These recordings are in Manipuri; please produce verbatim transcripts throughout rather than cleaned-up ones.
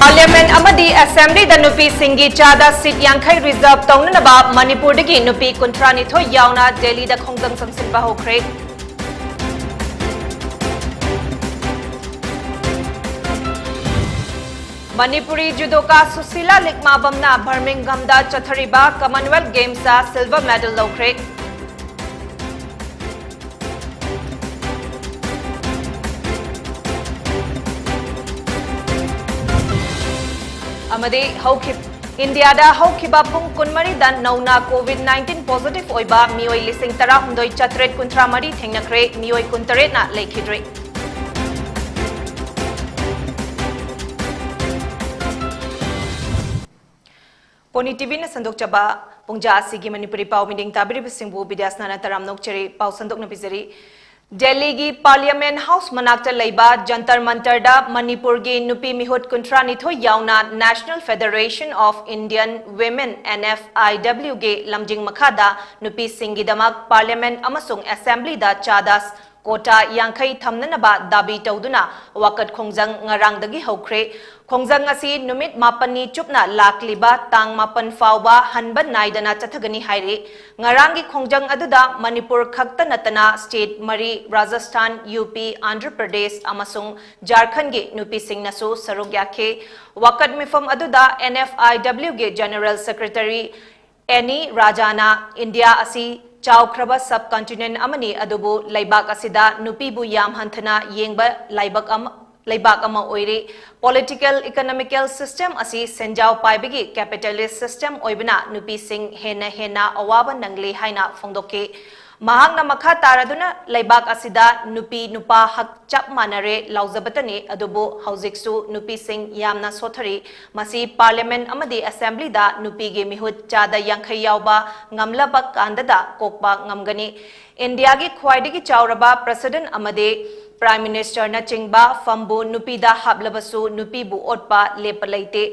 Parliament ꯑꯃꯗꯤ Assemblyꯗ ꯅꯨꯄꯤꯁꯤꯡꯒꯤ ꯆꯥꯗ seat ꯌꯥꯡꯈꯩ reserve ꯇꯧꯅꯅꯕ ꯃꯅꯤꯄꯨꯔꯗꯒꯤ ꯅꯨꯄꯤ ꯀꯨꯟꯊ꯭ꯔꯥ ꯅꯤꯊꯣꯏ ꯌꯥꯎꯅ ꯗꯦꯜꯂꯤꯗ ꯈꯣꯡꯖꯪ ꯆꯪꯁꯤꯟꯕ ꯍꯧꯈ꯭ꯔꯦ꯫ ꯃꯅꯤꯄꯨꯔꯤ judoka ꯁꯨꯁꯤꯂꯥ ꯂꯤꯛꯃꯥꯕꯝꯅ ꯕꯔꯃꯤꯡꯍꯝꯗ ꯆꯠꯊꯔꯤꯕ Commonwealth Gamesꯇ silver medal ꯂꯧꯈ꯭ꯔꯦ꯫ ꯑꯃꯗꯤ ꯍꯧꯈꯤ-, ꯏꯟꯗꯤꯌꯥꯗ ꯍꯧꯈꯤꯕ ꯄꯨꯡ ꯀꯨꯟꯃꯔꯤꯗ ꯅꯧꯅ COVID nineteen positive ꯑꯣꯏꯕ ꯃꯤꯑꯣꯏ ꯂꯤꯁꯤꯡ ꯇꯔꯥꯍꯨꯝꯗꯣꯏ ꯆꯥꯇ꯭ꯔꯦꯠ ꯀꯨꯟꯊ꯭ꯔꯥ ꯃꯔꯤ ꯊꯦꯡꯅꯈ꯭ꯔꯦ, ꯃꯤꯑꯣꯏ ꯀꯨꯟꯇꯔꯦꯠꯅ ꯂꯩꯈꯤꯗ꯭ꯔꯦ꯫ ꯄꯣꯅꯤ ꯇꯤꯚꯤꯅ ꯁꯟꯗꯣꯛꯆꯕ ꯄꯨꯡꯖꯥ ꯑꯁꯤꯒꯤ ꯃꯅꯤꯄꯨꯔꯤ ꯄꯥꯎ ꯃꯤꯗꯤꯡ ꯇꯥꯕꯤꯔꯤꯕꯁꯤꯡꯕꯨ ꯕꯤꯗ꯭ꯌꯥꯁꯅꯥꯅ ꯇꯔꯥꯝꯅ ꯑꯣꯛꯆꯔꯤ꯫ ꯄꯥꯎ ꯁꯟꯗꯣꯛꯅ ꯄꯤꯖꯔꯤ꯫ ꯗꯦꯜꯂꯤꯒꯤ Parliament House ꯃꯅꯥꯛꯇ ꯂꯩꯕ ꯖꯟꯇꯔ ꯃꯟꯇꯔꯗ ꯃꯅꯤꯄꯨꯔꯒꯤ ꯅꯨꯄꯤ ꯃꯤꯍꯨꯠ ꯀꯨꯟꯊ꯭ꯔꯥ ꯅꯤꯊꯣꯏ ꯌꯥꯎꯅ National Federation of Indian Women, NFIW ꯒꯤ ꯂꯝꯖꯤꯡ ꯃꯈꯥꯗ ꯅꯨꯄꯤꯁꯤꯡꯒꯤꯗꯃꯛ Parliament ꯑꯃꯁꯨꯡ Assemblyꯗ ꯆꯥꯗ quota ꯌꯥꯡꯈꯩ ꯊꯝꯅꯅꯕ ꯗꯥꯕꯤ ꯇꯧꯗꯨꯅ ꯋꯥꯀꯠ ꯈꯣꯡꯖꯪ ꯉꯔꯥꯡꯗꯒꯤ ꯍꯧꯈ꯭ꯔꯦ꯫ ꯈꯣꯡꯖꯪ ꯑꯁꯤ ꯅꯨꯃꯤꯠ ꯃꯥꯄꯟꯅꯤ ꯆꯨꯞꯅ ꯂꯥꯛꯂꯤꯕ ꯇꯥꯡ ꯃꯥꯄꯟ ꯐꯥꯎꯕ ꯍꯟꯕ ꯅꯥꯏꯗꯅ ꯆꯠꯊꯒꯅꯤ ꯍꯥꯏꯔꯤ꯫ ꯉꯔꯥꯡꯒꯤ ꯈꯣꯡꯖꯪ ꯑꯗꯨꯗ ꯃꯅꯤꯄꯨꯔ ꯈꯛꯇ ꯅꯠꯇꯅ state ꯃꯔꯤ, ꯔꯥꯖꯁꯊꯥꯟ, UP, ꯑꯟꯙ꯭ꯔ ꯄ꯭ꯔꯗꯦꯁ ꯑꯃꯁꯨꯡ ꯖꯥꯔꯈꯟꯗꯒꯤ ꯅꯨꯄꯤꯁꯤꯡꯅꯁꯨ ꯁꯔꯨꯛ ꯌꯥꯈꯤ꯫ ꯋꯥꯀꯠ ꯃꯤꯐꯝ ꯑꯗꯨꯗ NFIW ꯒꯤ General Secretary ꯑꯦꯅꯤ ꯔꯥꯖꯥꯅ ꯏꯟꯗꯤꯌꯥ ꯑꯁꯤ ꯆꯥꯎꯈ꯭ꯔꯕ subcontinent ꯑꯃꯅꯤ, ꯑꯗꯨꯕꯨ ꯂꯩꯕꯥꯛ ꯑꯁꯤꯗ ꯅꯨꯄꯤꯕꯨ ꯌꯥꯝ ꯍꯟꯊꯅ ꯌꯦꯡꯕ ꯂꯥꯏꯕꯛ ꯑꯃ, ꯂꯩꯕꯥꯛ ꯑꯃ ꯑꯣꯏꯔꯤ꯫ Political, economical system ꯑꯁꯤ ꯁꯦꯟꯖꯥꯎ ꯄꯥꯏꯕꯒꯤ capitalist system ꯑꯣꯏꯕꯅ ꯅꯨꯄꯤꯁꯤꯡ ꯍꯦꯟꯅ ꯍꯦꯟꯅ ꯑꯋꯥꯕ ꯅꯪꯂꯤ ꯍꯥꯏꯅ ꯐꯣꯡꯗꯣꯛꯈꯤ꯫ ꯃꯍꯥꯛꯅ ꯃꯈꯥ ꯇꯥꯔꯗꯨꯅ ꯂꯩꯕꯥꯛ ꯑꯁꯤꯗ ꯅꯨꯄꯤ ꯅꯨꯄꯥ ꯍꯛ ꯆꯞ ꯃꯥꯟꯅꯔꯦ ꯂꯥꯎꯖꯕꯇꯅꯤ, ꯑꯗꯨꯕꯨ ꯍꯧꯖꯤꯛꯁꯨ ꯅꯨꯄꯤꯁꯤꯡ ꯌꯥꯝꯅ ꯁꯣꯠꯊꯔꯤ꯫ ꯃꯁꯤ Parliament ꯑꯃꯗꯤ Assemblyꯗ ꯅꯨꯄꯤꯒꯤ ꯃꯤꯍꯨꯠ ꯆꯥꯗ ꯌꯥꯡꯈꯩ ꯌꯥꯎꯕ ꯉꯝꯂꯕ ꯀꯥꯟꯗꯗ ꯀꯣꯛꯄ ꯉꯝꯒꯅꯤ꯫ ꯏꯟꯗꯤꯌꯥꯒꯤ ꯈ꯭ꯋꯥꯏꯗꯒꯤ ꯆꯥꯎꯔꯕ President ꯑꯃꯗꯤ Prime Ministerꯅꯆꯤꯡꯕ ꯐꯝꯕꯨ ꯅꯨꯄꯤꯗ ꯍꯥꯞꯂꯕꯁꯨ ꯅꯨꯄꯤꯕꯨ ꯑꯣꯠꯄ ꯂꯦꯞꯄ ꯂꯩꯇꯦ꯫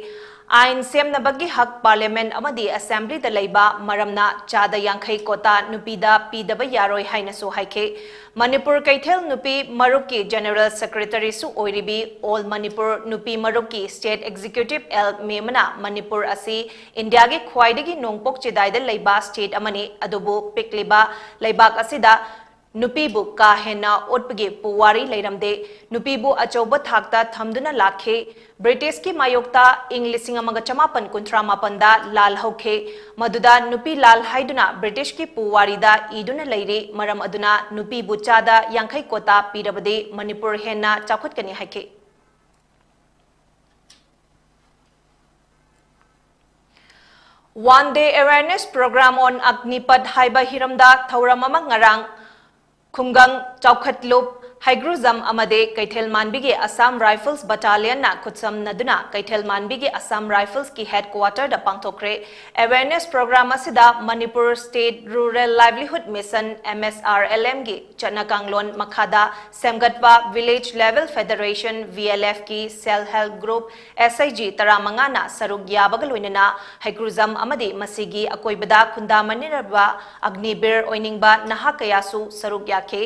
ꯑꯥꯏꯟ ꯁꯦꯝꯅꯕꯒꯤ ꯍꯛ ꯄꯥꯔꯂꯤꯌꯥꯃꯦꯟꯠ ꯑꯃꯗꯤ ꯑꯦꯁꯦꯝꯕ꯭ꯂꯤꯗ ꯂꯩꯕ ꯃꯔꯝꯅ ꯆꯥꯗ ꯌꯥꯡꯈꯩ ꯀꯣꯇꯥ ꯅꯨꯄꯤꯗ ꯄꯤꯗꯕ ꯌꯥꯔꯣꯏ ꯍꯥꯏꯅꯁꯨ ꯍꯥꯏꯈꯤ꯫ ꯃꯅꯤꯄꯨꯔ ꯀꯩꯊꯦꯜ ꯅꯨꯄꯤ ꯃꯔꯨꯞꯀꯤ ꯖꯦꯅꯔꯦꯜ ꯁꯦꯀ꯭ꯔꯦꯇꯔꯤꯁꯨ ꯑꯣꯏꯔꯤꯕꯤ ꯑꯣꯜ ꯃꯅꯤꯄꯨꯔ ꯅꯨꯄꯤ ꯃꯔꯨꯞꯀꯤ ꯁ꯭ꯇꯦꯠ ꯑꯦꯛꯖꯤꯀ꯭ꯌꯨꯇꯤꯕ ꯑꯦꯜ ꯃꯦꯃꯅ ꯃꯅꯤꯄꯨꯔ ꯑꯁꯤ ꯏꯟꯗꯤꯌꯥꯒꯤ ꯈ꯭ꯋꯥꯏꯗꯒꯤ ꯅꯣꯡꯄꯣꯛ ꯆꯤꯗꯥꯏꯗ ꯂꯩꯕ ꯁ꯭ꯇꯦꯠ ꯑꯃꯅꯤ, ꯑꯗꯨꯕꯨ ꯄꯤꯛꯂꯤꯕ ꯂꯩꯕꯥꯛ ꯑꯁꯤꯗ ꯅꯨꯄꯤꯕꯨ ꯀꯥ ꯍꯦꯟꯅ ꯑꯣꯠꯄꯒꯤ ꯄꯨꯋꯥꯔꯤ ꯂꯩꯔꯝꯗꯦ꯫ ꯅꯨꯄꯤꯕꯨ ꯑꯆꯧꯕ ꯊꯥꯛꯇ ꯊꯝꯗꯨꯅ ꯂꯥꯛꯈꯤ꯫ ꯕ꯭ꯔꯤꯇꯤꯁꯀꯤ ꯃꯥꯌꯣꯛꯇ ꯏꯪ ꯂꯤꯁꯤꯡ ꯑꯃꯒ ꯆꯃꯥꯄꯟ ꯀꯨꯟꯊ꯭ꯔꯥ ꯃꯥꯄꯟꯗ ꯂꯥꯜ ꯍꯧꯈꯤ꯫ ꯃꯗꯨꯗ ꯅꯨꯄꯤ ꯂꯥꯜ ꯍꯥꯏꯗꯨꯅ ꯕ꯭ꯔꯤꯇꯤꯁꯀꯤ ꯄꯨꯋꯥꯔꯤꯗ ꯏꯗꯨꯅ ꯂꯩꯔꯤ꯫ ꯃꯔꯝ ꯑꯗꯨꯅ ꯅꯨꯄꯤꯕꯨ ꯆꯥꯗ ꯌꯥꯡꯈꯩ ꯀꯣꯇꯥ ꯄꯤꯔꯕꯗꯤ ꯃꯅꯤꯄꯨꯔ ꯍꯦꯟꯅ ꯆꯥꯎꯈꯠꯀꯅꯤ ꯍꯥꯏꯈꯤ꯫ One Day Awareness Program on Agnipath ꯍꯥꯏꯕ ꯍꯤꯔꯝꯗ ꯊꯧꯔꯝ ꯑꯃ ꯉꯔꯥꯡ ꯈꯨꯡꯒꯪ ꯆꯥꯎꯈꯠꯂꯨꯞ ꯍꯩꯒ꯭ꯔꯨꯖꯝ ꯑꯃꯗꯤ ꯀꯩꯊꯦꯜ ꯃꯥꯟꯕꯤꯒꯤ Assam Rifles Battalionꯅ ꯈꯨꯠꯁꯝꯅꯗꯨꯅ ꯀꯩꯊꯦꯜ ꯃꯥꯟꯕꯤꯒꯤ Assam Riflesꯀꯤ headquarterꯗ ꯄꯥꯡꯊꯣꯛꯈ꯭ꯔꯦ꯫ Awareness program ꯑꯁꯤꯗ Manipur State Rural Livelihood Mission, MSRLMꯒꯤ ꯆꯠꯅ ꯀꯥꯡꯂꯣꯟ ꯃꯈꯥꯗ ꯁꯦꯝꯒꯠꯄ Village Level Federation, VLFꯀꯤ Self Help Group, SHG ꯇꯔꯥꯃꯉꯥꯅ ꯁꯔꯨꯛ ꯌꯥꯕꯒ ꯂꯣꯏꯅꯅ ꯍꯩꯒ꯭ꯔꯨꯖꯝ ꯑꯃꯗꯤ ꯃꯁꯤꯒꯤ ꯑꯀꯣꯏꯕꯗ ꯈꯨꯟꯗꯥꯃꯤꯟꯅꯔꯕ ꯑꯒꯅꯤꯕꯤꯔ ꯑꯣꯏꯅꯤꯡꯕ ꯅꯍꯥ ꯀꯌꯥꯁꯨ ꯁꯔꯨꯛ ꯌꯥꯈꯤ꯫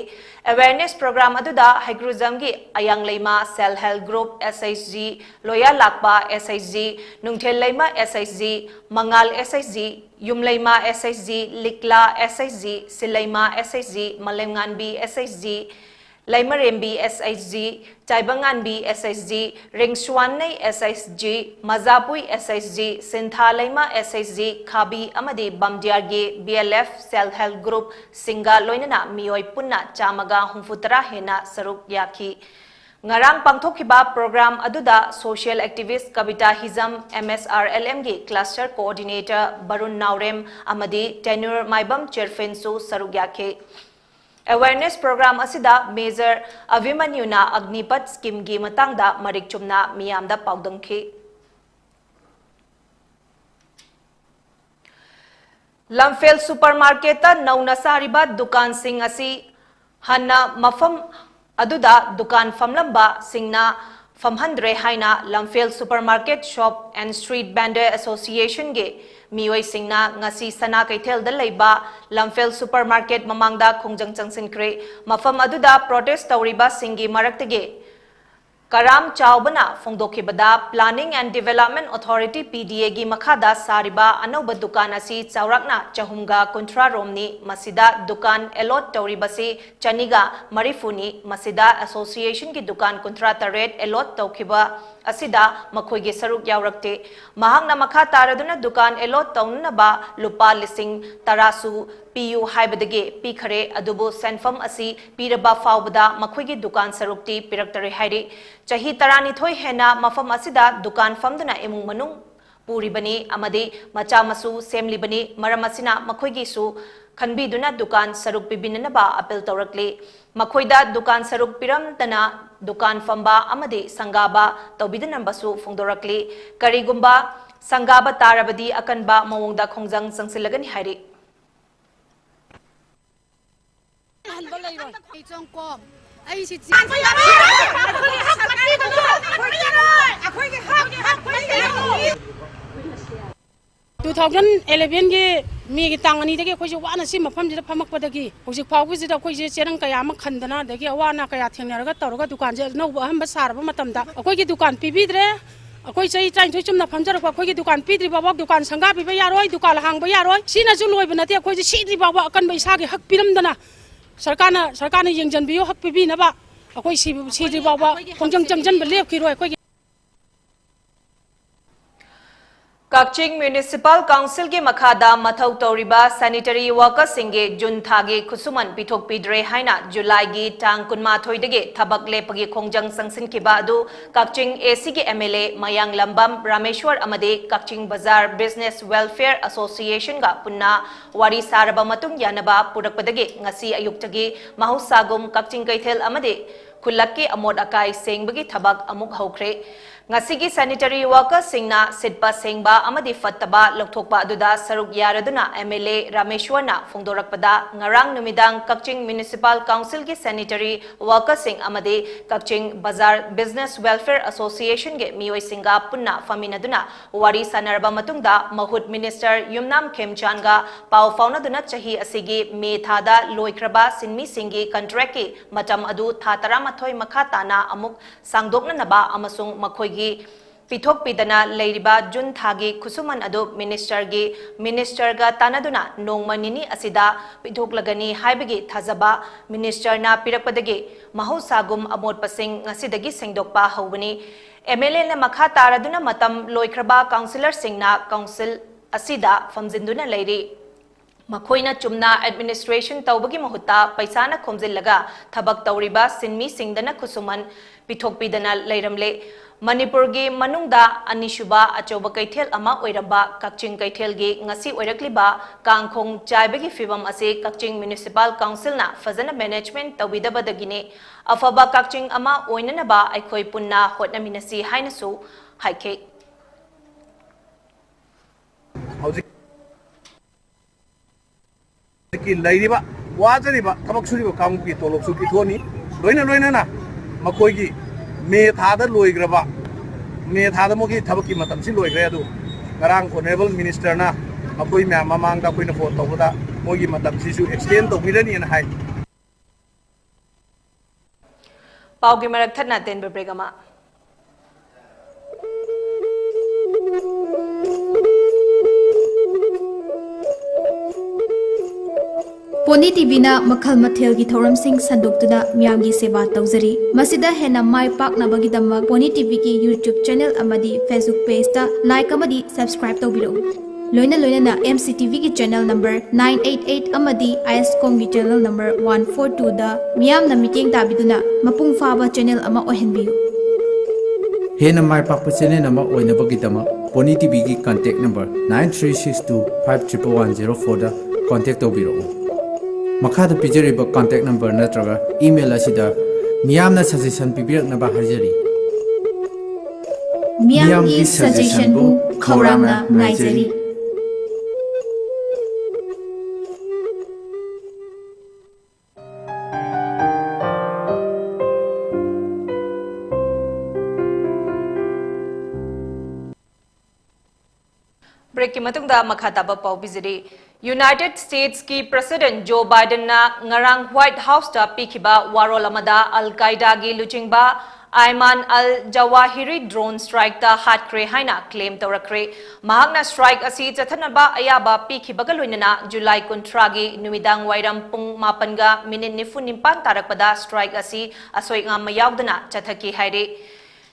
Awareness program ꯑꯗꯨꯗ ꯍꯩꯒ꯭ꯔꯨꯖꯝꯒꯤ ꯑꯌꯥꯡꯂꯩꯃ Self Help Group, SHG, ꯂꯣꯌꯥ ꯂꯥꯛꯄ SHG, ꯅꯨꯡꯊꯦꯜ ꯂꯩꯃ SHG, ꯃꯉꯥꯜ SHG, ꯌꯨꯝꯂꯩꯃ SHG, ꯂꯤꯛꯂꯥ SHG, ꯁꯤꯜꯂꯩꯃ SHG, ꯃꯂꯦꯝꯉꯥꯟꯕꯤ SHG, ꯂꯩꯃꯔꯦꯝꯕꯤ SHG, ꯆꯥꯏꯕꯉꯥꯟꯕꯤ SHG, ꯔꯤꯡꯁꯨꯋꯥꯟꯅꯩ SHG, ꯃꯖꯥꯄꯨꯏ SHG, ꯁꯤꯟꯊꯥꯂꯩꯃ SHG, ꯈꯥꯕꯤ ꯑꯃꯗꯤ ꯕꯝꯗꯤꯌꯥꯔꯒꯤ VLF Self Help Groupꯁꯤꯡꯒ ꯂꯣꯏꯅꯅ ꯃꯤꯑꯣꯏ ꯄꯨꯟꯅ ꯆꯥꯝꯃꯒ ꯍꯨꯝꯐꯨꯇꯔꯥ ꯍꯦꯟꯅ ꯁꯔꯨꯛ ꯌꯥꯈꯤ꯫ ꯉꯔꯥꯡ ꯄꯥꯡꯊꯣꯛꯈꯤꯕ program ꯑꯗꯨꯗ social activist ꯀꯕꯤꯇꯥ ꯍꯤꯖꯝ, MSRLMꯒꯤ cluster coordinator ꯕꯔꯨꯟ ꯅꯥꯎꯔꯦꯝ ꯑꯃꯗꯤ tenure ꯃꯥꯏꯕꯝ ꯆꯦꯔꯐꯤꯟꯁꯨ ꯁꯔꯨꯛ ꯌꯥꯈꯤ꯫ Awareness program ꯑꯁꯤꯗ Major ꯑꯚꯤꯃꯟꯌꯨꯅ ꯑꯒꯅꯤꯄꯊ schemeꯒꯤ ꯃꯇꯥꯡꯗ ꯃꯔꯤꯛ ꯆꯨꯝꯅ ꯃꯤꯌꯥꯝꯗ ꯄꯥꯎꯗꯝꯈꯤ꯫ ꯂꯝꯐꯦꯜ supermarketꯇ ꯅꯧꯅ ꯁꯥꯔꯤꯕ ꯗꯨꯀꯥꯟꯁꯤꯡ ꯑꯁꯤ ꯍꯥꯟꯅ ꯃꯐꯝ ꯑꯗꯨꯗ ꯗꯨꯀꯥꯟ ꯐꯝꯂꯝꯕꯁꯤꯡꯅ ꯐꯝꯍꯟꯗ꯭ꯔꯦ ꯍꯥꯏꯅ ꯂꯝꯐꯦꯜ Supermarket Shop and Street Vendor Association ꯒꯤ ꯃꯤꯑꯣꯏꯁꯤꯡꯅ ꯉꯁꯤ ꯁꯅꯥ ꯀꯩꯊꯦꯜꯗ ꯂꯩꯕ ꯂꯝꯐꯦꯜ Supermarket ꯃꯃꯥꯡꯗ ꯈꯣꯡꯖꯪ ꯆꯪꯁꯤꯟꯈ꯭ꯔꯦ꯫ ꯃꯐꯝ ꯑꯗꯨꯗ protest ꯇꯧꯔꯤꯕꯁꯤꯡꯒꯤ ꯃꯔꯛꯇꯒꯤ ꯀꯔꯥꯝ ꯆꯥꯎꯕꯅ ꯐꯣꯡꯗꯣꯛꯈꯤꯕꯗ, Planning and Development Authority, P D A ꯒꯤ ꯃꯈꯥꯗ ꯁꯥꯔꯤꯕ ꯑꯅꯧꯕ ꯗꯨꯀꯥꯟ ꯑꯁꯤ ꯆꯥꯎꯔꯥꯛꯅ ꯆꯍꯨꯝꯒ ꯀꯨꯟꯊ꯭ꯔꯥ ꯔꯣꯝꯅꯤ꯫ ꯃꯁꯤꯗ ꯗꯨꯀꯥꯟ allot ꯇꯧꯔꯤꯕꯁꯤ ꯆꯅꯤꯒ ꯃꯔꯤꯐꯨꯅꯤ꯫ ꯃꯁꯤꯗ association ꯒꯤ ꯗꯨꯀꯥꯟ ꯀꯨꯟꯊ꯭ꯔꯥ ꯇꯔꯦꯠ allot ꯇꯧꯈꯤꯕ ꯑꯁꯤꯗ ꯃꯈꯣꯏꯒꯤ ꯁꯔꯨꯛ ꯌꯥꯎꯔꯛꯇꯦ꯫ ꯃꯍꯥꯛꯅ ꯃꯈꯥ ꯇꯥꯔꯗꯨꯅ ꯗꯨꯀꯥꯟ allot ꯇꯧꯅꯅꯕ ꯂꯨꯄꯥ ꯂꯤꯁꯤꯡ ꯇꯔꯥꯁꯨ ꯄꯤꯌꯨ ꯍꯥꯏꯕꯗꯒꯤ ꯄꯤꯈꯔꯦ, ꯑꯗꯨꯕꯨ ꯁꯦꯟꯐꯝ ꯑꯁꯤ ꯄꯤꯔꯕ ꯐꯥꯎꯕꯗ ꯃꯈꯣꯏꯒꯤ ꯗꯨꯀꯥꯟ ꯁꯔꯨꯛꯇꯤ ꯄꯤꯔꯛꯇꯔꯦ ꯍꯥꯏꯔꯤ꯫ ꯆꯍꯤ ꯇꯔꯥꯅꯤꯊꯣꯏ ꯍꯦꯟꯅ ꯃꯐꯝ ꯑꯁꯤꯗ ꯗꯨꯀꯥꯟ ꯐꯝꯗꯨꯅ ꯏꯃꯨꯡ ꯃꯅꯨꯡ ꯄꯨꯔꯤꯕꯅꯤ ꯑꯃꯗꯤ ꯃꯆꯥ ꯃꯁꯨ ꯁꯦꯝꯂꯤꯕꯅꯤ꯫ ꯃꯔꯝ ꯑꯁꯤꯅ ꯃꯈꯣꯏꯒꯤꯁꯨ ꯈꯟꯕꯤꯗꯨꯅ ꯗꯨꯀꯥꯟ ꯁꯔꯨꯛ ꯄꯤꯕꯤꯅꯅꯕ appeal ꯇꯧꯔꯛꯂꯤ꯫ ꯃꯈꯣꯏꯗ ꯗꯨꯀꯥꯟ ꯁꯔꯨꯛ ꯄꯤꯔꯝꯗꯅ ꯗꯨꯀꯥꯟ ꯐꯝꯕ ꯑꯃꯗꯤ ꯁꯪꯒꯥꯕ ꯇꯧꯕꯤꯗꯅꯕꯁꯨ ꯐꯣꯡꯗꯣꯔꯛꯂꯤ꯫ ꯀꯔꯤꯒꯨꯝꯕ ꯁꯪꯒꯥꯕ ꯇꯥꯔꯕꯗꯤ ꯑꯀꯟꯕ ꯃꯑꯣꯡꯗ ꯈꯣꯡꯖꯪ ꯆꯪꯁꯤꯜꯂꯒꯅꯤ ꯍꯥꯏꯔꯤ꯫ ꯑꯍꯟꯕ ꯂꯩꯔꯣꯏ꯫ ꯑꯩ ꯆꯪꯀꯣꯝ꯫ ꯑꯩ ꯁꯤ ꯆꯦ- Two thousand eleven ꯒꯤ ꯃꯦꯒꯤ ꯇꯥꯡ ꯑꯅꯤꯗꯒꯤ ꯑꯩꯈꯣꯏꯁꯦ ꯋꯥꯅ ꯁꯤ ꯃꯐꯝꯁꯤꯗ ꯐꯝꯃꯛꯄꯗꯒꯤ ꯍꯧꯖꯤꯛ ꯐꯥꯎꯕꯁꯤꯗ ꯑꯩꯈꯣꯏꯁꯦ ꯆꯦꯔꯪ ꯀꯌꯥ ꯑꯃ ꯈꯟꯗꯅ, ꯑꯗꯒꯤ ꯑꯋꯥ ꯑꯅꯥ ꯀꯌꯥ ꯊꯦꯡꯅꯔꯒ ꯇꯧꯔꯒ ꯗꯨꯀꯥꯟꯁꯦ ꯑꯅꯧꯕ ꯑꯍꯟꯕ ꯁꯥꯔꯕ ꯃꯇꯝꯗ ꯑꯩꯈꯣꯏꯒꯤ ꯗꯨꯀꯥꯟ ꯄꯤꯕꯤꯗ꯭ꯔꯦ꯫ ꯑꯩꯈꯣꯏ ꯆꯍꯤ ꯇꯔꯥꯅꯤꯊꯣꯏ ꯆꯨꯝꯅ ꯐꯝꯖꯔꯛꯄ ꯑꯩꯈꯣꯏꯒꯤ ꯗꯨꯀꯥꯟ ꯄꯤꯗ꯭ꯔꯤ ꯐꯥꯎꯕ ꯗꯨꯀꯥꯟ ꯁꯪꯒꯥꯕꯤꯕ ꯌꯥꯔꯣꯏ, ꯗꯨꯀꯥꯟ ꯍꯥꯡꯕ ꯌꯥꯔꯣꯏ꯫ ꯁꯤꯅꯁꯨ ꯂꯣꯏꯕ ꯅꯠꯇꯦ, ꯑꯩꯈꯣꯏꯁꯦ ꯁꯤꯗ꯭ꯔꯤ ꯐꯥꯎꯕ ꯑꯀꯟꯕ ꯏꯁꯥꯒꯤ ꯍꯛ ꯄꯤꯔꯝꯗꯅ ꯁꯔꯀꯥꯔꯅ, ꯁꯔꯀꯥꯔꯅ ꯌꯦꯡꯁꯤꯟꯕꯤꯌꯨ, ꯍꯛ ꯄꯤꯕꯤꯅꯕ꯫ ꯑꯩꯈꯣꯏ ꯁꯤ-, ꯁꯤꯗ꯭ꯔꯤ ꯐꯥꯎꯕ ꯈꯣꯡꯖꯪ ꯆꯪꯁꯤꯟꯕ ꯂꯦꯞꯈꯤꯔꯣꯏ ꯑꯩꯈꯣꯏꯒꯤ꯫ ꯀꯛꯆꯤꯡ Municipal Council ꯒꯤ ꯃꯈꯥꯗ ꯃꯊꯧ ꯇꯧꯔꯤꯕ sanitary workers ꯁꯤꯡꯒꯤ ꯖꯨꯟ ꯊꯥꯒꯤ ꯈꯨꯠꯁꯨꯃꯟ ꯄꯤꯊꯣꯛꯄꯤꯗ꯭ꯔꯦ ꯍꯥꯏꯅ ꯖꯨꯂꯥꯏꯒꯤ ꯇꯥꯡ ꯀꯨꯟꯃꯥꯊꯣꯏꯗꯒꯤ ꯊꯕꯛ ꯂꯦꯞꯄꯒꯤ ꯈꯣꯡꯖꯪ ꯆꯪꯁꯤꯟꯈꯤꯕ ꯑꯗꯨ ꯀꯛꯆꯤꯡ A C ꯒꯤ M L A ꯃꯌꯥꯡꯂꯝꯕꯝ ꯔꯥꯃꯦꯁ꯭ꯋꯔ ꯑꯃꯗꯤ ꯀꯛꯆꯤꯡ ꯕꯖꯥꯔ Business Welfare Association ꯒ ꯄꯨꯟꯅ ꯋꯥꯔꯤ ꯁꯥꯔꯕ ꯃꯇꯨꯡ ꯌꯥꯅꯕ ꯄꯨꯔꯛꯄꯗꯒꯤ ꯉꯁꯤ ꯑꯌꯨꯛꯇꯒꯤ ꯃꯍꯧꯁꯥꯒꯨꯝ ꯀꯛꯆꯤꯡ ꯀꯩꯊꯦꯜ ꯑꯃꯗꯤ ꯈꯨꯜꯂꯛꯀꯤ ꯑꯃꯣꯠ ꯑꯀꯥꯏ ꯁꯦꯡꯕꯒꯤ ꯊꯕꯛ ꯑꯃꯨꯛ ꯍꯧꯈ꯭ꯔꯦ꯫ ꯉꯁꯤꯒꯤ sanitary workersꯁꯤꯡꯅ ꯁꯤꯠꯄ ꯁꯦꯡꯕ ꯑꯃꯗꯤ ꯐꯠꯇꯕ ꯂꯧꯊꯣꯛꯄ ꯑꯗꯨꯗ ꯁꯔꯨꯛ ꯌꯥꯔꯗꯨꯅ MLA ꯔꯥꯃꯦꯁ꯭ꯋꯔꯅ ꯐꯣꯡꯗꯣꯔꯛꯄꯗ, ꯉꯔꯥꯡ ꯅꯨꯃꯤꯗꯥꯡ ꯀꯛꯆꯤꯡ Municipal Councilꯒꯤ sanitary workersꯁꯤꯡ ꯑꯃꯗꯤ ꯀꯛꯆꯤꯡ ꯕꯖꯥꯔ Business Welfare Associationꯒꯤ ꯃꯤꯑꯣꯏꯁꯤꯡꯒ ꯄꯨꯟꯅ ꯐꯝꯃꯤꯟꯅꯗꯨꯅ ꯋꯥꯔꯤ ꯁꯥꯟꯅꯔꯕ ꯃꯇꯨꯡꯗ, ꯃꯍꯨꯠ Minister ꯌꯨꯝꯅꯥꯝ ꯈꯦꯝꯆꯥꯟꯒ ꯄꯥꯎ ꯐꯥꯎꯅꯗꯨꯅ ꯆꯍꯤ ꯑꯁꯤꯒꯤ ꯃꯦ ꯊꯥꯗ ꯂꯣꯏꯈ꯭ꯔꯕ ꯁꯤꯟꯃꯤꯁꯤꯡꯒꯤ contractꯀꯤ ꯃꯇꯝ ꯑꯗꯨ ꯊꯥ ꯇꯔꯥꯃꯥꯊꯣꯏ ꯃꯈꯥ ꯇꯥꯅ ꯑꯃꯨꯛ ꯁꯥꯡꯗꯣꯛꯅꯅꯕ ꯑꯃꯁꯨꯡ ꯃꯈꯣꯏꯒꯤ ꯄꯤꯊꯣꯛꯄꯤꯗꯅ ꯂꯩꯔꯤꯕ ꯖꯨꯟ ꯊꯥꯒꯤ ꯈꯨꯠꯁꯨꯃꯟ ꯑꯗꯨ ministerꯒꯤ, ministerꯒ ꯇꯥꯟꯅꯗꯨꯅ ꯅꯣꯡꯃ ꯅꯤꯅꯤ ꯑꯁꯤꯗ ꯄꯤꯊꯣꯛꯂꯒꯅꯤ ꯍꯥꯏꯕꯒꯤ ꯊꯥꯖꯕ ministerꯅ ꯄꯤꯔꯛꯄꯗꯒꯤ ꯃꯍꯧꯁꯥꯒꯨꯝ ꯑꯃꯣꯠꯄꯁꯤꯡ ꯉꯁꯤꯗꯒꯤ ꯁꯦꯡꯗꯣꯛꯄ ꯍꯧꯕꯅꯤ꯫ MLAꯅ ꯃꯈꯥ ꯇꯥꯔꯗꯨꯅ ꯃꯇꯝ ꯂꯣꯏꯈ꯭ꯔꯕ councillorꯁꯤꯡꯅ council ꯑꯁꯤꯗ ꯐꯝꯖꯤꯟꯗꯨꯅ ꯂꯩꯔꯤ꯫ ꯃꯈꯣꯏꯅ ꯆꯨꯝꯅ administration ꯇꯧꯕꯒꯤ ꯃꯍꯨꯠꯇ ꯄꯩꯁꯥꯅ ꯈꯣꯝꯖꯤꯜꯂꯒ ꯊꯕꯛ ꯇꯧꯔꯤꯕ ꯁꯤꯟꯃꯤꯁꯤꯡꯗꯅ ꯈꯨꯠꯁꯨꯃꯟ ꯄꯤꯊꯣꯛꯄꯤꯗꯅ ꯂꯩꯔꯝꯂꯦ꯫ ꯃꯅꯤꯄꯨꯔꯒꯤ ꯃꯅꯨꯡꯗ ꯑꯅꯤꯁꯨꯕ ꯑꯆꯧꯕ ꯀꯩꯊꯦꯜ ꯑꯃ ꯑꯣꯏꯔꯝꯕ ꯀꯛꯆꯤꯡ ꯀꯩꯊꯦꯜꯒꯤ ꯉꯁꯤ ꯑꯣꯏꯔꯛꯂꯤꯕ ꯀꯥꯡꯈꯣꯡ ꯆꯥꯏꯕꯒꯤ ꯐꯤꯚꯝ ꯑꯁꯤ ꯀꯛꯆꯤꯡ Municipal Councilꯅ ꯐꯖꯅ management ꯇꯧꯕꯤꯗꯕꯗꯒꯤꯅꯤ꯫ ꯑꯐꯕ ꯀꯛꯆꯤꯡ ꯑꯃ ꯑꯣꯏꯅꯅꯕ ꯑꯩꯈꯣꯏ ꯄꯨꯟꯅ ꯍꯣꯠꯅꯃꯤꯟꯅꯁꯤ ꯍꯥꯏꯅꯁꯨ ꯍꯥꯏꯈꯤ꯫ ꯍꯧꯖꯤꯛ ꯍꯧꯖꯤꯛꯀꯤ ꯂꯩꯔꯤꯕ, ꯋꯥꯖꯔꯤꯕ ꯊꯕꯛ ꯁꯨꯔꯤꯕ ꯀꯥꯡꯕꯨꯒꯤ ꯇꯣꯂꯣꯞꯁꯨ ꯄꯤꯊꯣꯛꯑꯅꯤ꯫ ꯂꯣꯏꯅ ꯂꯣꯏꯅꯅ ꯃꯈꯣꯏꯒꯤ ꯃꯦ ꯊꯥꯗ ꯂꯣꯏꯈ꯭ꯔꯕ, ꯃꯦ ꯊꯥꯗ ꯃꯣꯏꯒꯤ ꯊꯕꯛꯀꯤ ꯃꯇꯝꯁꯤ ꯂꯣꯏꯈ꯭ꯔꯦ꯫ ꯑꯗꯨ ꯉꯔꯥꯡ Honourable Ministerꯅ ꯃꯈꯣꯏ ꯃꯌꯥꯝ ꯃꯃꯥꯡꯗ ꯑꯩꯈꯣꯏꯅ phone ꯇꯧꯕꯗ ꯃꯣꯏꯒꯤ ꯃꯇꯝꯁꯤꯁꯨ extend ꯇꯧꯕꯤꯔꯅꯤꯅ ꯍꯥꯏ꯫ ꯄꯥꯎꯒꯤ ꯃꯔꯛ ꯊꯠꯅ ꯑꯇꯦꯟꯕ break ꯑꯃ꯫ ꯄꯣꯅꯤ ꯇꯤꯚꯤꯅ ꯃꯈꯜ ꯃꯊꯦꯜꯒꯤ ꯊꯧꯔꯝꯁꯤꯡ ꯁꯟꯗꯣꯛꯇꯨꯅ ꯃꯤꯌꯥꯝꯒꯤ ꯁꯦꯕꯥ ꯇꯧꯖꯔꯤ꯫ ꯃꯁꯤꯗ ꯍꯦꯟꯅ ꯃꯥꯏ ꯄꯥꯛꯅꯕꯒꯤꯗꯃꯛ ꯄꯣꯅꯤ ꯇꯤꯚꯤꯒꯤ YouTube channel ꯑꯃꯗꯤ Facebook pageꯇ like ꯑꯃꯗꯤ subscribe ꯇꯧꯕꯤꯔꯛꯎ꯫ ꯂꯣꯏꯅ ꯂꯣꯏꯅꯅ MCTVꯒꯤ channel number nine eight eight ꯑꯃꯗꯤ ISCOMꯒꯤ channel number one four twoꯗ ꯃꯤꯌꯥꯝꯅ ꯃꯤꯠꯌꯦꯡ ꯇꯥꯕꯤꯗꯨꯅ ꯃꯄꯨꯡ ꯐꯥꯕ channel ꯑꯃ ꯑꯣꯏꯍꯟꯕꯤꯌꯨ꯫ ꯍꯦꯟꯅ ꯃꯥꯏ ꯄꯥꯛꯄ channel ꯑꯃ ꯑꯣꯏꯅꯕꯒꯤꯗꯃꯛ pony ꯇꯤꯚꯤꯒꯤ contact number nine three six two five triple one zero fourꯗ contact ꯇꯧꯕꯤꯔꯛꯎ꯫ ꯃꯈꯥꯗ ꯄꯤꯖꯔꯤꯕ contact number ꯅꯠꯇ꯭ꯔꯒ email ꯑꯁꯤꯗ ꯃꯤꯌꯥꯝꯅ suggestion ꯄꯤꯕꯤꯔꯛꯅꯕ ꯍꯥꯏꯖꯔꯤ꯫ ꯃꯤꯌꯥꯝꯒꯤ suggestionꯕꯨ ꯈꯧꯔꯥꯡꯅ ꯉꯥꯏꯖꯔꯤ꯫ Breakꯀꯤ ꯃꯇꯨꯡꯗ ꯃꯈꯥ ꯇꯥꯕ ꯄꯥꯎ ꯄꯤꯖꯔꯤ꯫ United Statesꯀꯤ President Joe Bidenꯅ ꯉꯔꯥꯡ White Houseꯇ ꯄꯤꯈꯤꯕ ꯋꯥꯔꯣꯜ ꯑꯃꯗ Al Qaedaꯒꯤ ꯂꯨꯆꯤꯡꯕ Ayman al-Zawahiri drone strikeꯇ ꯍꯥꯠꯈ꯭ꯔꯦ ꯍꯥꯏꯅ claim ꯇꯧꯔꯛꯈ꯭ꯔꯦ꯫ ꯃꯍꯥꯛꯅ strike ꯑꯁꯤ ꯆꯠꯊꯅꯕ ꯑꯌꯥꯕ ꯄꯤꯈꯤꯕꯒ ꯂꯣꯏꯅꯅ July ꯀꯨꯟꯊ꯭ꯔꯥꯒꯤ ꯅꯨꯃꯤꯗꯥꯡ ꯋꯥꯏꯔꯝ ꯄꯨꯡ ꯃꯥꯄꯟꯒ minute ꯅꯤꯐꯨ ꯅꯤꯄꯥꯟ ꯇꯥꯔꯛꯄꯗ strike ꯑꯁꯤ ꯑꯁꯣꯏ ꯑꯉꯥꯝ ꯌꯥꯎꯗꯅ ꯆꯠꯊꯈꯤ ꯍꯥꯏꯔꯤ꯫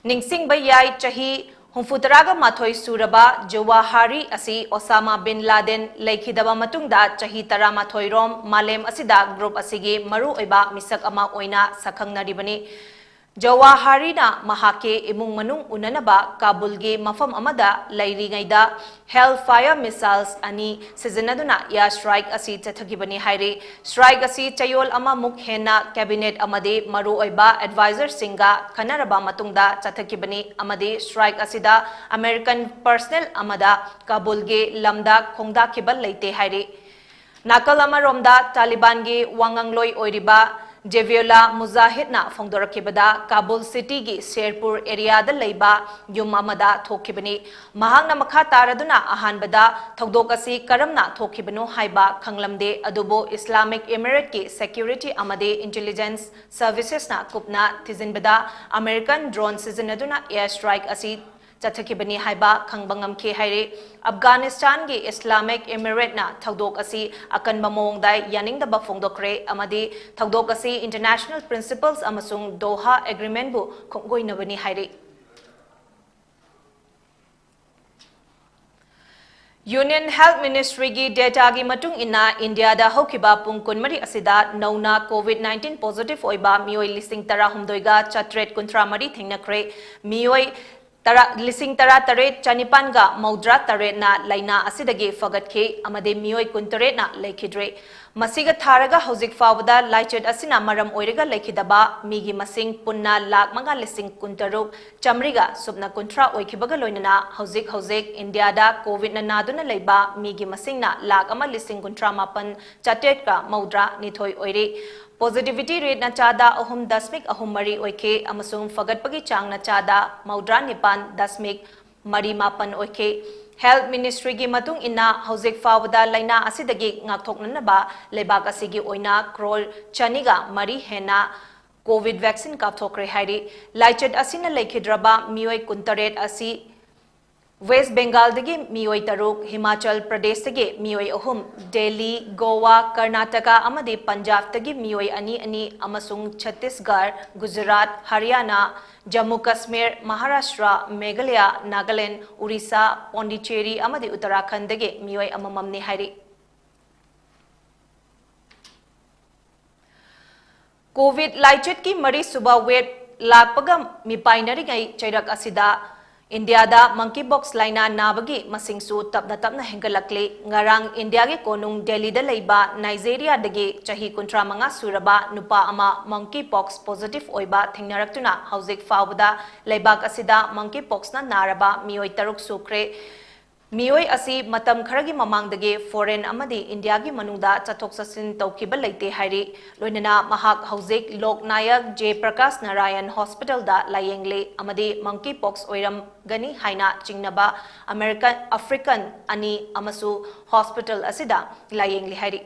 ꯅꯤꯡꯁꯤꯡꯕ ꯌꯥꯏ, ꯆꯍꯤ ꯍꯨꯝꯐꯨ ꯇꯔꯥꯒ ꯃꯥꯊꯣꯏ ꯁꯨꯔꯕ ꯖꯋꯥꯍꯥꯔꯤ ꯑꯁꯤ Osama bin Laden ꯂꯩꯈꯤꯗꯕ ꯃꯇꯨꯡꯗ ꯆꯍꯤ ꯇꯔꯥꯃꯥꯊꯣꯏ ꯔꯣꯝ ꯃꯥꯂꯦꯝ ꯑꯁꯤꯗ group ꯑꯁꯤꯒꯤ ꯃꯔꯨꯑꯣꯏꯕ ꯃꯤꯁꯛ ꯑꯃ ꯑꯣꯏꯅ ꯁꯛꯈꯪꯅꯔꯤꯕꯅꯤ꯫ ꯖꯋꯥꯍꯥꯔꯤꯅ ꯃꯍꯥꯛꯀꯤ ꯏꯃꯨꯡ ꯃꯅꯨꯡ ꯎꯅꯅꯕ ꯀꯥꯕꯨꯜꯒꯤ ꯃꯐꯝ ꯑꯃꯗ ꯂꯩꯔꯤꯉꯩꯗ Hellfire missiles ꯑꯅꯤ ꯁꯤꯖꯤꯟꯅꯗꯨꯅ air strike ꯑꯁꯤ ꯆꯠꯊꯈꯤꯕꯅꯤ ꯍꯥꯏꯔꯤ꯫ Strike ꯑꯁꯤ ꯆꯌꯣꯜ ꯑꯃꯃꯨꯛ ꯍꯦꯟꯅ cabinet ꯑꯃꯗꯤ ꯃꯔꯨꯑꯣꯏꯕ advisorꯁꯤꯡꯒ ꯈꯟꯅꯔꯕ ꯃꯇꯨꯡꯗ ꯆꯠꯊꯈꯤꯕꯅꯤ ꯑꯃꯗꯤ strike ꯑꯁꯤꯗ American personnel ꯑꯃꯗ ꯀꯥꯕꯨꯜꯒꯤ ꯂꯝꯗ ꯈꯣꯡꯗꯥꯈꯤꯕ ꯂꯩꯇꯦ ꯍꯥꯏꯔꯤ꯫ ꯅꯥꯀꯜ ꯑꯃꯔꯣꯝꯗ ꯇꯥꯂꯤꯕꯥꯟꯒꯤ ꯋꯥꯉꯥꯡꯂꯣꯏ ꯑꯣꯏꯔꯤꯕ ꯖꯦꯕꯤꯌꯨꯂꯥ ꯃꯨꯖꯥꯍꯤꯗꯅ ꯐꯣꯡꯗꯣꯔꯛꯈꯤꯕꯗ ꯀꯥꯕꯨꯜ cityꯒꯤ ꯁꯦꯔꯄꯨꯔ areaꯗ ꯂꯩꯕ ꯌꯨꯝ ꯑꯃꯗ ꯊꯣꯛꯈꯤꯕꯅꯤ꯫ ꯃꯍꯥꯛꯅ ꯃꯈꯥ ꯇꯥꯔꯗꯨꯅ ꯑꯍꯥꯟꯕꯗ ꯊꯧꯗꯣꯛ ꯑꯁꯤ ꯀꯔꯝꯅ ꯊꯣꯛꯈꯤꯕꯅꯣ ꯍꯥꯏꯕ ꯈꯪꯂꯝꯗꯦ, ꯑꯗꯨꯕꯨ Islamic Emirateꯀꯤ security ꯑꯃꯗꯤ intelligence servicesꯅ ꯀꯨꯞꯅ ꯊꯤꯖꯤꯟꯕꯗ American drone ꯁꯤꯖꯤꯟꯅꯗꯨꯅ air strike ꯑꯁꯤ ꯆꯠꯊꯈꯤꯕꯅꯤ ꯍꯥꯏꯕ ꯈꯪꯕ ꯉꯝꯈꯤ ꯍꯥꯏꯔꯤ꯫ ꯑꯐꯒꯥꯅꯤꯁꯇꯥꯟꯒꯤ Islamic Emirateꯅ ꯊꯧꯗꯣꯛ ꯑꯁꯤ ꯑꯀꯟꯕ ꯃꯑꯣꯡꯗ ꯌꯥꯅꯤꯡꯗꯕ ꯐꯣꯡꯗꯣꯛꯈ꯭ꯔꯦ ꯑꯃꯗꯤ ꯊꯧꯗꯣꯛ ꯑꯁꯤ international principles ꯑꯃꯁꯨꯡ ꯗꯣꯍꯥ agreementꯕꯨ ꯈꯣꯡꯒꯣꯏꯅꯕꯅꯤ ꯍꯥꯏꯔꯤ꯫ Union Health Ministryꯒꯤ dataꯒꯤ ꯃꯇꯨꯡ ꯏꯟꯅ ꯏꯟꯗꯤꯌꯥꯗ ꯍꯧꯈꯤꯕ ꯄꯨꯡ ꯀꯨꯟꯃꯔꯤ ꯑꯁꯤꯗ ꯅꯧꯅ COVID nineteen positive ꯑꯣꯏꯕ ꯃꯤꯑꯣꯏ ꯂꯤꯁꯤꯡ ꯇꯔꯥꯍꯨꯝꯗꯣꯏꯒ ꯆꯥꯇ꯭ꯔꯦꯠ ꯀꯨꯟꯊ꯭ꯔꯥ ꯃꯔꯤ ꯊꯦꯡꯅꯈ꯭ꯔꯦ꯫ ꯃꯤꯑꯣꯏ ꯇꯔꯥ, ꯂꯤꯁꯤꯡ ꯇꯔꯥ ꯇꯔꯦꯠ ꯆꯅꯤꯄꯥꯟꯒ ꯃꯧꯗ꯭ꯔꯥ ꯇꯔꯦꯠꯅ ꯂꯥꯏꯅꯥ ꯑꯁꯤꯗꯒꯤ ꯐꯒꯠꯈꯤ ꯑꯃꯗꯤ ꯃꯤꯑꯣꯏ ꯀꯨꯟꯇꯔꯦꯠꯅ ꯂꯩꯈꯤꯗ꯭ꯔꯦ꯫ ꯃꯁꯤꯒ ꯊꯥꯔꯒ ꯍꯧꯖꯤꯛ ꯐꯥꯎꯕꯗ ꯂꯥꯏꯆꯠ ꯑꯁꯤꯅ ꯃꯔꯝ ꯑꯣꯏꯔꯒ ꯂꯩꯈꯤꯗꯕ ꯃꯤꯒꯤ ꯃꯁꯤꯡ ꯄꯨꯟꯅ ꯂꯥꯈ ꯃꯉꯥ ꯂꯤꯁꯤꯡ ꯀꯨꯟꯇꯔꯨꯛ ꯆꯥꯃꯔꯤꯒ ꯁꯨꯞꯅ ꯀꯨꯟꯊ꯭ꯔꯥ ꯑꯣꯏꯈꯤꯕꯒ ꯂꯣꯏꯅꯅ ꯍꯧꯖꯤꯛ ꯍꯧꯖꯤꯛ ꯏꯟꯗꯤꯌꯥꯗ ꯀꯣꯚꯤꯗꯅ ꯅꯥꯗꯨꯅ ꯂꯩꯕ ꯃꯤꯒꯤ ꯃꯁꯤꯡꯅ ꯂꯥꯈ ꯑꯃ ꯂꯤꯁꯤꯡ ꯀꯨꯟꯊ꯭ꯔꯥ ꯃꯥꯄꯟ ꯆꯥꯇ꯭ꯔꯦꯠꯀ ꯃꯧꯗ꯭ꯔꯥ ꯅꯤꯊꯣꯏ ꯑꯣꯏꯔꯤ꯫ ꯄꯣꯖꯤꯇꯤꯚꯤꯇꯤ ꯔꯦꯠꯅ ꯆꯥꯗ ꯑꯍꯨꯝ ꯗꯁꯃꯤꯛ ꯑꯍꯨꯝ ꯃꯔꯤ ꯑꯣꯏꯈꯤ ꯑꯃꯁꯨꯡ ꯐꯒꯠꯄꯒꯤ ꯆꯥꯡꯅ ꯆꯥꯗ ꯃꯧꯗ꯭ꯔꯥ ꯅꯤꯄꯥꯟ ꯗꯁꯃꯤꯛ ꯃꯔꯤ ꯃꯥꯄꯟ ꯑꯣꯏꯈꯤ꯫ ꯍꯦꯜꯊ ꯃꯤꯅꯤꯁꯇ꯭ꯔꯤꯒꯤ ꯃꯇꯨꯡ ꯏꯟꯅ ꯍꯧꯖꯤꯛ ꯐꯥꯎꯕꯗ ꯂꯥꯏꯅꯥ ꯑꯁꯤꯗꯒꯤ ꯉꯥꯛꯊꯣꯛꯅꯅꯕ ꯂꯩꯕꯥꯛ ꯑꯁꯤꯒꯤ ꯑꯣꯏꯅ ꯀ꯭ꯔꯣꯔ ꯆꯅꯤꯒ ꯃꯔꯤ ꯍꯦꯟꯅ ꯀꯣꯚꯤꯗ ꯚꯦꯛꯁꯤꯟ ꯀꯥꯞꯊꯣꯛꯈ꯭ꯔꯦ ꯍꯥꯏꯔꯤ꯫ ꯂꯥꯏꯆꯠ ꯑꯁꯤꯅ ꯂꯩꯈꯤꯗ꯭ꯔꯕ ꯃꯤꯑꯣꯏ ꯀꯨꯟꯇꯔꯦꯠ ꯑꯁꯤ ꯋꯦꯁ ꯕꯦꯡꯒꯥꯜꯗꯒꯤ ꯃꯤꯑꯣꯏ ꯇꯔꯨꯛ, ꯍꯤꯃꯥꯆꯜ ꯄ꯭ꯔꯗꯦꯁꯇꯒꯤ ꯃꯤꯑꯣꯏ ꯑꯍꯨꯝ, ꯗꯦꯜꯂꯤ, ꯒꯣꯋꯥ, ꯀꯔꯅꯥꯇꯀꯥ ꯑꯃꯗꯤ ꯄꯟꯖꯥꯕꯇꯒꯤ ꯃꯤꯑꯣꯏ ꯑꯅꯤ ꯑꯅꯤ ꯑꯃꯁꯨꯡ ꯆꯠꯇꯤꯁꯒꯔ, ꯒꯨꯖꯔꯥꯠ, ꯍꯔꯤꯌꯥꯅꯥ, ꯖꯝꯃꯨ ꯀꯁꯃꯤꯔ, ꯃꯍꯥꯔꯥꯁꯇ꯭ꯔ, ꯃꯦꯘꯥꯂꯌꯥ, ꯅꯥꯒꯥꯂꯦꯟꯗ, ꯎꯔꯤꯁꯥ, ꯄꯣꯟꯗꯤꯆꯦꯔꯤ ꯑꯃꯗꯤ ꯎꯠꯇꯔꯥꯈꯟꯗꯒꯤ ꯃꯤꯑꯣꯏ ꯑꯃꯃꯝꯅꯤ ꯍꯥꯏꯔꯤ꯫ ꯀꯣꯚꯤꯗ ꯂꯥꯏꯆꯠꯀꯤ ꯃꯔꯤꯁꯨꯕ ꯋꯦꯕ ꯂꯥꯛꯄꯒ ꯃꯤꯄꯥꯏꯅꯔꯤꯉꯩ ꯆꯩꯔꯛ ꯑꯁꯤꯗ ꯏꯟꯗꯤꯌꯥꯗ ꯃꯪꯀꯤ ꯄꯣꯛꯁ ꯂꯥꯏꯅꯥ ꯅꯥꯕꯒꯤ ꯃꯁꯤꯡꯁꯨ ꯇꯞꯅ ꯇꯞꯅ ꯍꯦꯟꯒꯠꯂꯛꯂꯤ꯫ ꯉꯔꯥꯡ ꯏꯟꯗꯤꯌꯥꯒꯤ ꯀꯣꯅꯨꯡ ꯗꯦꯜꯂꯤꯗ ꯂꯩꯕ ꯅꯥꯏꯖꯦꯔꯤꯌꯥꯗꯒꯤ ꯆꯍꯤ ꯀꯨꯟꯊ꯭ꯔꯥ ꯃꯉꯥ ꯁꯨꯔꯕ ꯅꯨꯄꯥ ꯑꯃ ꯃꯪꯀꯤ ꯄꯣꯛꯁ ꯄꯣꯖꯤꯇꯤꯚ ꯑꯣꯏꯕ ꯊꯦꯡꯅꯔꯛꯇꯨꯅ ꯍꯧꯖꯤꯛ ꯐꯥꯎꯕꯗ ꯂꯩꯕꯥꯛ ꯑꯁꯤꯗ ꯃꯪꯀꯤ ꯄꯣꯛꯁꯅ ꯅꯥꯔꯕ ꯃꯤꯑꯣꯏ ꯇꯔꯨꯛ ꯁꯨꯈ꯭ꯔꯦ꯫ ꯃꯤꯑꯣꯏ ꯑꯁꯤ ꯃꯇꯝ ꯈꯔꯒꯤ ꯃꯃꯥꯡꯗꯒꯤ ꯐꯣꯔꯦꯟ ꯑꯃꯗꯤ ꯏꯟꯗꯤꯌꯥꯒꯤ ꯃꯅꯨꯡꯗ ꯆꯠꯊꯣꯛ ꯆꯠꯁꯤꯟ ꯇꯧꯈꯤꯕ ꯂꯩꯇꯦ ꯍꯥꯏꯔꯤ꯫ ꯂꯣꯏꯅꯅ ꯃꯍꯥꯛ ꯍꯧꯖꯤꯛ ꯂꯣꯛ ꯅꯥꯌꯛ ꯖꯦ ꯄ꯭ꯔꯀꯥꯁ ꯅꯥꯔꯥꯌꯟ ꯍꯣꯁꯄꯤꯇꯥꯜꯗ ꯂꯥꯌꯦꯡꯂꯤ ꯑꯃꯗꯤ ꯃꯪꯀꯤ ꯄꯣꯛꯁ ꯑꯣꯏꯔꯝꯒꯅꯤ ꯍꯥꯏꯅ ꯆꯤꯡꯅꯕ ꯑꯃꯦꯔꯤꯀꯟ, ꯑꯐ꯭ꯔꯤꯀꯟ ꯑꯅꯤ ꯑꯃꯁꯨ ꯍꯣꯁꯄꯤꯇꯥꯜ ꯑꯁꯤꯗ ꯂꯥꯌꯦꯡꯂꯤ ꯍꯥꯏꯔꯤ꯫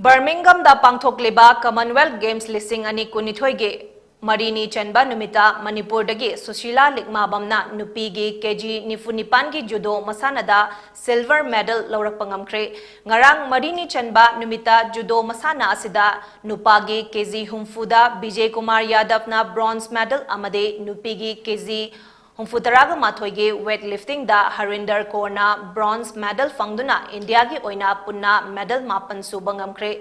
ꯕꯔꯃꯤꯡꯒꯝꯗ ꯄꯥꯡꯊꯣꯛꯂꯤꯕ ꯀꯃꯟꯋꯦꯜꯊ ꯒꯦꯝꯁ ꯂꯤꯁꯤꯡ ꯑꯅꯤ ꯀꯨꯟꯅꯤꯊꯣꯏꯒꯤ ꯃꯔꯤꯅꯤ ꯆꯟꯕ ꯅꯨꯃꯤꯠꯇ ꯃꯅꯤꯄꯨꯔꯗꯒꯤ ꯁꯨꯁꯤꯂꯥ ꯂꯤꯛꯃꯥꯕꯝꯅ ꯅꯨꯄꯤꯒꯤ ꯀꯦꯖꯤ ꯅꯤꯐꯨ ꯅꯤꯄꯥꯟꯒꯤ ꯖꯨꯗꯣ ꯃꯁꯥꯟꯅꯗ ꯁꯤꯜꯚꯔ ꯃꯦꯗꯜ ꯂꯧꯔꯛꯄ ꯉꯝꯈ꯭ꯔꯦ꯫ ꯉꯔꯥꯡ ꯃꯔꯤꯅꯤ ꯆꯟꯕ ꯅꯨꯃꯤꯠꯇ ꯖꯨꯗꯣ ꯃꯁꯥꯟꯅ ꯑꯁꯤꯗ ꯅꯨꯄꯥꯒꯤ ꯀꯦꯖꯤ ꯍꯨꯝꯐꯨꯗ ꯕꯤꯖꯦ ꯀꯨꯃꯥꯔ ꯌꯥꯗꯕꯅ ꯕ꯭ꯔꯣꯟꯖ ꯃꯦꯗꯜ ꯑꯃꯗꯤ ꯅꯨꯄꯤꯒꯤ ꯀꯦꯖꯤ ꯍꯨꯝꯐꯨ ꯇꯔꯥꯒ ꯃꯥꯊꯣꯏꯒꯤ weightliftingꯗ ꯍꯔꯤꯟꯗꯔ ꯀꯣꯔꯅ bronze medal ꯐꯪꯗꯨꯅ ꯏꯟꯗꯤꯌꯥꯒꯤ ꯑꯣꯏꯅ ꯄꯨꯟꯅ medal ꯃꯥꯄꯟ ꯁꯨꯕ ꯉꯝꯈ꯭ꯔꯦ꯫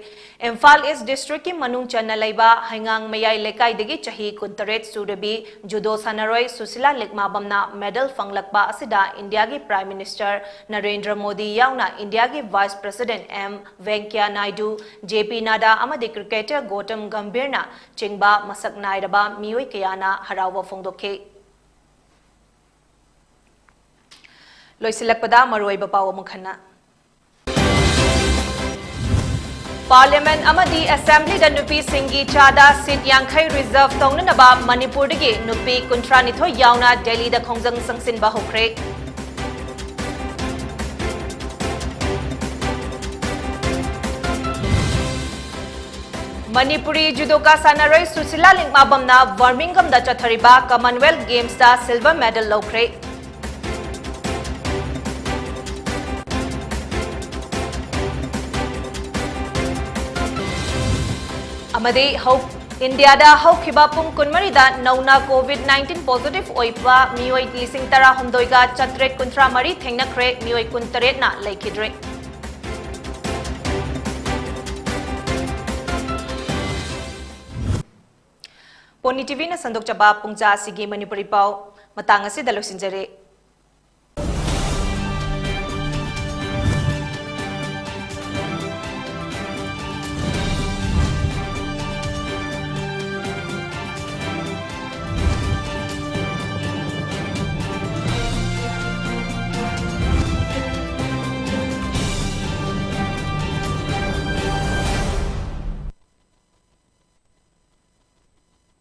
ꯏꯝꯐꯥꯜ East districtꯀꯤ ꯃꯅꯨꯡ ꯆꯟꯅ ꯂꯩꯕ ꯍꯩꯉꯥꯡ ꯃꯌꯥꯏ ꯂꯩꯀꯥꯏꯗꯒꯤ ꯆꯍꯤ ꯀꯨꯟꯇꯔꯦꯠ ꯁꯨꯔꯕꯤ judo ꯁꯥꯟꯅꯔꯣꯏ ꯁꯨꯁꯤꯂꯥ ꯂꯤꯛꯃꯥꯕꯝꯅ medal ꯐꯪꯂꯛꯄ ꯑꯁꯤꯗ ꯏꯟꯗꯤꯌꯥꯒꯤ Prime Minister ꯅꯔꯦꯟꯗ꯭ꯔ ꯃꯣꯗꯤ ꯌꯥꯎꯅ ꯏꯟꯗꯤꯌꯥꯒꯤ Vice President M ꯚꯦꯡꯀꯌꯥ Naidu, J ꯄꯤ ꯅꯥꯗꯥ ꯑꯃꯗꯤ cricketer ꯒꯣꯇꯝ ꯒꯝꯚꯤꯔꯅ ꯆꯤꯡꯕ ꯃꯁꯛ ꯅꯥꯏꯔꯕ ꯃꯤꯑꯣꯏ ꯀꯌꯥꯅ ꯍꯔꯥꯎꯕ ꯐꯣꯡꯗꯣꯛꯈꯤ꯫ ꯂꯣꯏꯁꯤꯜꯂꯛꯄꯗ ꯃꯔꯨꯑꯣꯏꯕ ꯄꯥꯎ ꯑꯃꯨꯛ ꯍꯟꯅ꯫ Parliament ꯑꯃꯗꯤ Assemblyꯗ ꯅꯨꯄꯤꯁꯤꯡꯒꯤ ꯆꯥꯗ seat ꯌꯥꯡꯈꯩ reserve ꯇꯧꯅꯅꯕ ꯃꯅꯤꯄꯨꯔꯗꯒꯤ ꯅꯨꯄꯤ ꯀꯨꯟꯊ꯭ꯔꯥ ꯅꯤꯊꯣꯏ ꯌꯥꯎꯅ ꯗꯦꯜꯂꯤꯗ ꯈꯣꯡꯖꯪ ꯆꯪꯁꯤꯟꯕ ꯍꯧꯈ꯭ꯔꯦ꯫ ꯃꯅꯤꯄꯨꯔꯤ judoka ꯁꯥꯟꯅꯔꯣꯏ ꯁꯨꯁꯤꯂꯥ ꯂꯤꯛꯃꯥꯕꯝꯅ ꯕꯔꯃꯤꯡꯒꯝꯗ ꯆꯠꯊꯔꯤꯕ Commonwealth Gamesꯇ silver medal ꯂꯧꯈ꯭ꯔꯦ꯫ ꯑꯃꯗꯤ ꯍꯧ-, ꯏꯟꯗꯤꯌꯥꯗ ꯍꯧꯈꯤꯕ ꯄꯨꯡ ꯀꯨꯟꯃꯔꯤꯗ ꯅꯧꯅ COVID nineteen positive ꯑꯣꯏꯕ ꯃꯤꯑꯣꯏ ꯂꯤꯁꯤꯡ ꯇꯔꯥꯍꯨꯝꯗꯣꯏꯒ ꯆꯥꯇ꯭ꯔꯦꯠ ꯀꯨꯟꯊ꯭ꯔꯥ ꯃꯔꯤ ꯊꯦꯡꯅꯈ꯭ꯔꯦ, ꯃꯤꯑꯣꯏ ꯀꯨꯟꯇꯔꯦꯠꯅ ꯂꯩꯈꯤꯗ꯭ꯔꯦ꯫ ꯄꯣꯅꯤ ꯇꯤꯚꯤꯅ ꯁꯟꯗꯣꯛꯆꯕ ꯄꯨꯡꯖꯥ ꯑꯁꯤꯒꯤ ꯃꯅꯤꯄꯨꯔꯤ ꯄꯥꯎ ꯃꯇꯥꯡ ꯑꯁꯤꯗ ꯂꯣꯏꯁꯤꯟꯖꯔꯦ꯫